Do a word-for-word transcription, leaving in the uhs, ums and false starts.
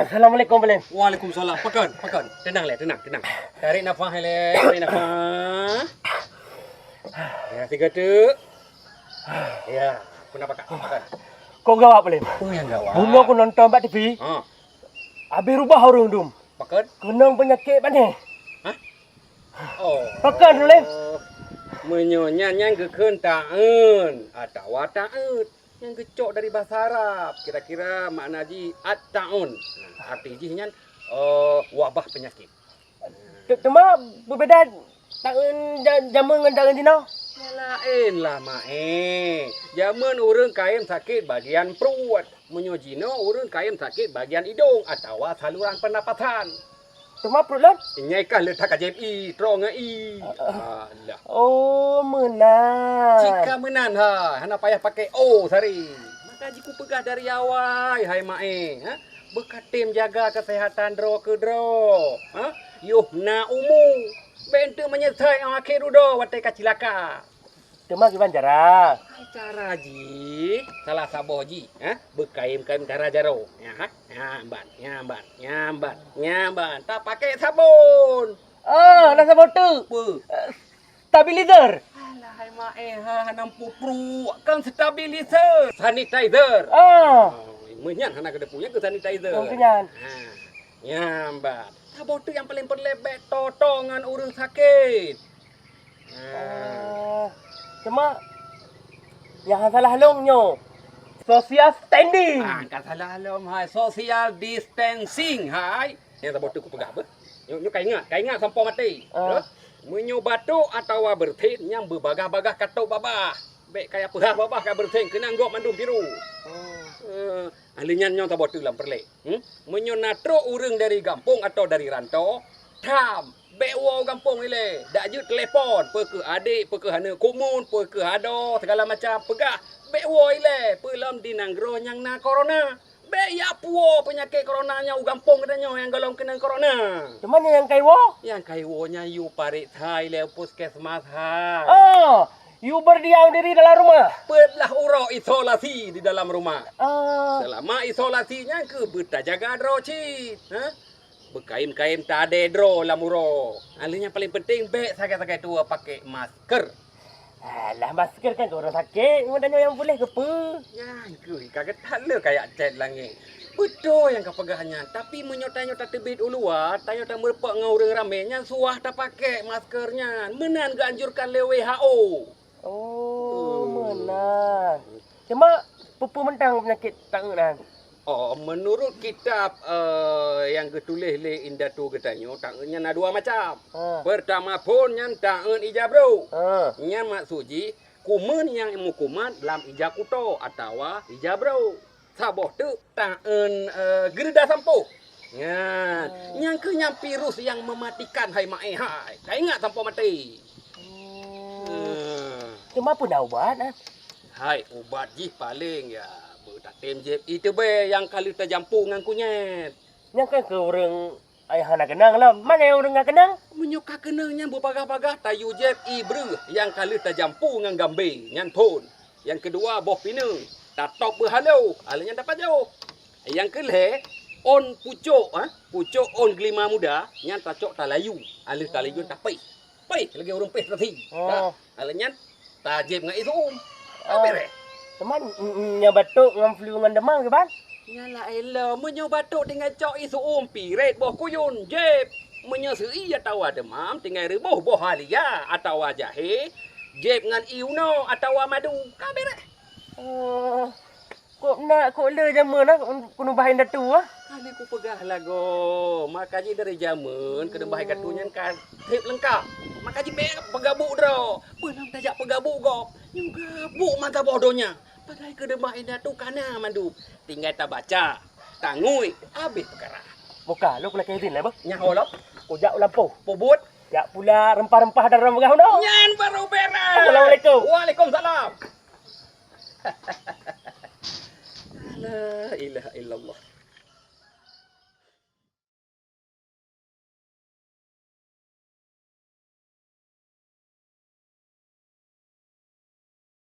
Assalamualaikum, Pak Lem. Waalaikumsalam. Pakon, pakon. Tenang, Lem, tenang, tenang. Tarik nafas, Lem. Tarik nafas. Ya, tiga tuk. Ya, kenapa, Kak? Pakon. Kok gawat, Pak Lem? Oh, nyang gawat. Bunoe ku nonton bak T V. Ha. Habis rubah ureueng dum. Pakon? Keunong peunyakét panéh. Hah? Oh. Pakon, Lem? Meunyoe nyan, nyan geukheun taeun atawa taeut. Nyang geucok dari bahasa Arab, kira-kira makna jih at-ta'un. Nah, arti jih nyan, eh, wabah penyakit. Te-, teuma beubeda taeun ja-, jameun ngon taeun jinoe? Ya laén lah, Maé. Jameun ureueng kayém sakét bagian pruet. Meunyoe jinoe ureueng kayém sakét bagian idong atawa saluran pernapasan. Teuma pruet lôn? Nyai kah le that ka jieb ie, troe ngon ie. Alah. Oh, meunan. Cit ka meunan ha, hana payah pakai o sari. Maka jih kupeugah dari awai, hai Maé, ha? Beukatem jaga keuseuhatan droe keu droe, ha? Yoh na umu, bèk enteuk meunyeusai 'oh akhé dudoe watèe ka cilaka. Teuma kiban cara? Ai, cara jih, salah saboh jih, ha? Beukayém-kayém dara jaroe. Nyan, ha? Nyan ban, nyan ban, nyan ban, nyan ban. Tapaké sabon. Ah, na sabon teuk. Peue? Eh, stabilizer. Alah, hai Maé, ha, hana pupruek. Kan stabilizer. Sanitizer. Ah. Oh, meunyan hana keudeuh punya ke sanitizer. Oh, keunyan. Ha. Nyan ban. Sabon teuk nyang paleng peureulèe bèk toe-toe ngon ureueng sakét. Ah, cuma nyang salah lom nyoe, social standing. Ah, ka salah lom hai, social distancing hai. Nyang saboh teuk kupeugah beuh. Nyoe, nyoe ka ingat, ka ingat sampoe maté. Ah. Terus, meunyoe batuk atawa beureusen nyang beubagah-bagah ka tôb babah. Bèk kaya peugah babah ka beureusen keunong gob mandum virus. Oh. Eh, ahli nyan nyoe saboh teuk lam peureulèe. Hmm? Meunyoe na trok ureueng dari gampông atawa dari rantô, tham, bèk woe u gampông ilèe. Dak jeuet telepon, peu kheueh adék, peu kheueh aneuk kumun, peu kheueh adoe, segala macam. Peugah, bèk woe ilèe, peue lom di nanggroe nyang na corona. Bèk jak puwoe peunyakét corona nyan u gampông geutanyoe nyang gohlom keunong corona. Teuma nyang kai woe? Nyang kai woe nyan yue pareksa ilèe u puskesmas hai. Oh, yue berdiam diri dalam rumah. Peuet blah uroe isolasi di dalam rumah. Ah. Seulama isolasi nyan keuh beutajaga droe cit, ha? Beukayém-kayém tadèe droe lam uroe. Alèh nyang paleng penting bèk sagai-sagai tuwoe paké masker. Alah, masker kan keu ureueng sakét, ngon tanyoe nyang puléh keupeue? Nyan keuh ka geutanyoe kayak cét langét. Beutôi nyang ka peugah nyan, tapi meunyoe tanyoe tateubiet u luwa, tanyoe tameurumpok ngon ureueng ramé, nyan suah tapaké masker nyan. Meunan geuanjurkan lé W H O. Oh, meunan. Cuma, peue-peue mantong peunyakét taeun nyan? Oh, meunurot kitab, eh, nyang geutuléh lé indatu geutanyoe, taeun nyan na dua macam. Ha. Peurtama phôn nyan taeun ija brôk. Ha. Nyan maksud jih kumeun nyang meukumat lam ija kuto atawa ija brôk. Saboh teuk taeun, eh, geureuda sampoh. Nyan, oh, nyang keuh nyan virus nyang meumatikan hai Maé hai. Ka ingat sampoe maté. Oh. Nah. Teuma peue na ubat, ah? Hai, ubat jih paleng ya beutatem jieb ie teubèe nyang ka lheueh tajampu ngon kunyét. Nyan kan keu ureueng ai hana keunong lom. Mane ureueng ka keunong? Meunyoe ka keunong nyan beubagah-bagah tayue jieb ie breueh nyang ka lheueh tajampu ngon gambé, nyan phôn. Nyang keudua boh pineung, tatôb beuhalo, alèh nyan tapajoh. Nyang keulhèe, ôn pucôk, ha, pucôk ôn geulima muda, nyan tacok talayu, alèh talayu tapéh. Péh lagèe ureueng péh tasi. Oh. Alèh nyan tajieb ngon ie su'um. Oh. Beureh. Teuma, mm, mm, nyoe batuk ngon flu ngon deumam kiban? Nyan laén lom, meunyoe batuk tinggai cok ie su'um, pirét boh kuyun, jieb. Meunyoe seu'i atawa deumam, tinggai reuboh boh halia atawa jahé, jieb ngon ie unoe atawa madu, ka beureh. Oh, kok na, kok le jameun na, keuneubah indatu, ah? Kali kupeugah lagoe, maka jih dari jameun keuneubah indatu nyan ka trép leungkap. Maka jih bèk peugabuk droe. Peue lom tajak peugabuk gob? Nyoe gabuk mata boh donya. Padahai keu deumah indatu ka na mandum. Tinggai tabaca, tangui, habéh peukara. Muka, lôn lakèe izin lah beuh. Nyaho lom. Kujak u lampôh. Peubuet. Jak pula rempah-rempah dan rempah unoe. Nyan baru beres. Assalamualaikum. Waalaikumsalam. La ilaha illallah.